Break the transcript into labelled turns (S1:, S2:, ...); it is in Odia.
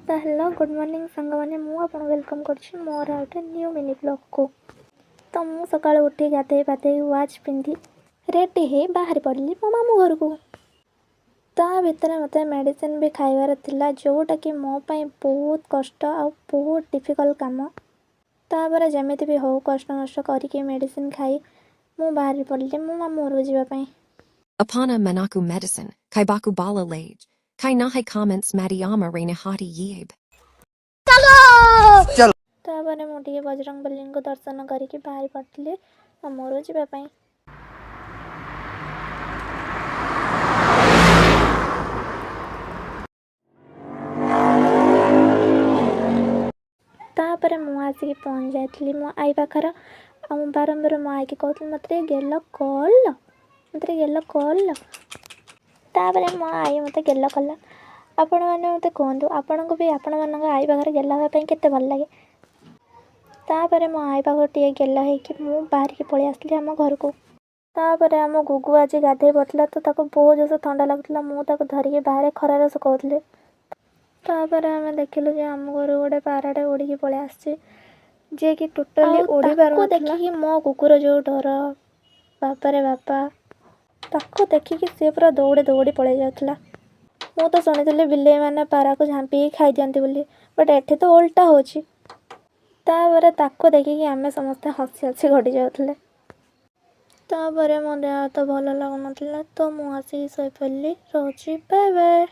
S1: ତ ହ୍ୟାଲୋ, ଗୁଡ଼୍ ମର୍ଣ୍ଣିଂ ସାଙ୍ଗମାନେ। ମୁଁ ଆପଣଙ୍କୁ welcome କରୁଛି ମୋର ଆଉ ଗୋଟେ ନ୍ୟୁ ମିନି ବ୍ଲଗ୍କୁ। ତ ମୁଁ ସକାଳୁ ଉଠି ଗାଧେଇ ପାଧେଇ, ୱାଚ୍ ପିନ୍ଧି, ରେଡ଼ି ହେଇ ବାହାରି ପଡ଼ିଲି ମୋ ମାମୁଁ ଘରକୁ। ତା ଭିତରେ ମୋତେ ମେଡ଼ିସିନ୍ ବି ଖାଇବାର ଥିଲା, ଯେଉଁଟାକି ମୋ ପାଇଁ ବହୁତ କଷ୍ଟ ଆଉ ବହୁତ ଡିଫିକଲ୍ଟ କାମ। ତାପରେ ଯେମିତି ବି ହଉ କଷ୍ଟ ମଷ୍ଟ କରିକି ମେଡ଼ିସିନ୍ ଖାଇ ମୁଁ ବାହାରି ପଡ଼ିଲି ମୋ ମାମୁଁ ଘରକୁ ଯିବା ପାଇଁ।
S2: Apana manaku medicine, kaibaku bala lage, kai nahai comments madiyama renihati yeb.
S1: ତାପରେ ମୁଁ ଟିକେ ବଜରଙ୍ଗବଲୀଙ୍କୁ ଦର୍ଶନ କରିକି ବାହାରି ପଡ଼ିଥିଲି ମାମୁଁ ଘରକୁ ଯିବା ପାଇଁ। ତାପରେ ମୁଁ ଆସିକି ପହଞ୍ଚି ଯାଇଥିଲି ମୋ ଆଈ ପାଖରେ। ଆଉ ମୁଁ ବାରମ୍ବାର ମୋ ଆଈକି କହୁଥିଲି, "ମୋତେ ଟିକେ ଗେଲ କଲ, ମୋତେ ଟିକେ ଗେଲ କଲ।" ତାପରେ ମୋ ଆଈ ମୋତେ ଗେଲ କଲା। ଆପଣମାନେ ମୋତେ କୁହନ୍ତୁ, ଆପଣଙ୍କୁ ବି ଆପଣମାନଙ୍କ ଆଈ ପାଖରେ ଗେଲ ହେବା ପାଇଁ କେତେ ଭଲ ଲାଗେ? ତାପରେ ମୋ ଆଈ ପାଖରୁ ଟିକେ ଗେଲ ହେଇକି ମୁଁ ବାହାରିକି ପଳେଇ ଆସିଲି ଆମ ଘରକୁ। ତାପରେ ଆମ ଗୁଗୁ ଆଜି ଗାଧେଇ ପଡ଼ିଥିଲା, ତ ତାକୁ ବହୁତ ଜୋରସେ ଥଣ୍ଡା ଲାଗୁଥିଲା। ମୁଁ ତାକୁ ଧରିକି ବାହାରେ ଖରାରେ ଶୁଖାଉଥିଲି। ତାପରେ ଆମେ ଦେଖିଲୁ ଯେ ଆମ ଘରୁ ଗୋଟେ ପାରାଟେ ଉଡ଼ିକି ପଳେଇ ଆସିଛି, ଯିଏକି ଟୋଟାଲି ଉଡ଼ି ପାରୁନଥିଲା। ଦେଖିକି ମୋ କୁକୁର ଯେଉଁ ଡର, ବାପାରେ ବାପା! ତାକୁ ଦେଖିକି ସିଏ ପୁରା ଦୌଡ଼ି ଦୌଡ଼ି ପଳେଇ ଯାଉଥିଲା। ମୁଁ ତ ଶୁଣିଥିଲି ବିଲେଇମାନେ ପାରାକୁ ଝାମ୍ପିକି ଖାଇଦିଅନ୍ତି ବୋଲି, ବଟ୍ ଏଠି ତ ଓଲଟା ହେଉଛି। ତାପରେ ତାକୁ ଦେଖିକି ଆମେ ସମସ୍ତେ ହସି ହସି ଗଡ଼ି ଯାଉଥିଲେ। ତାପରେ ମୋ ଦେହ ହାତ ଭଲ ଲାଗୁନଥିଲା, ତ ମୁଁ ଆସିକି ଶୋଇପଡ଼ିଲି। ରହୁଛି, ବାଏ ବାଏ।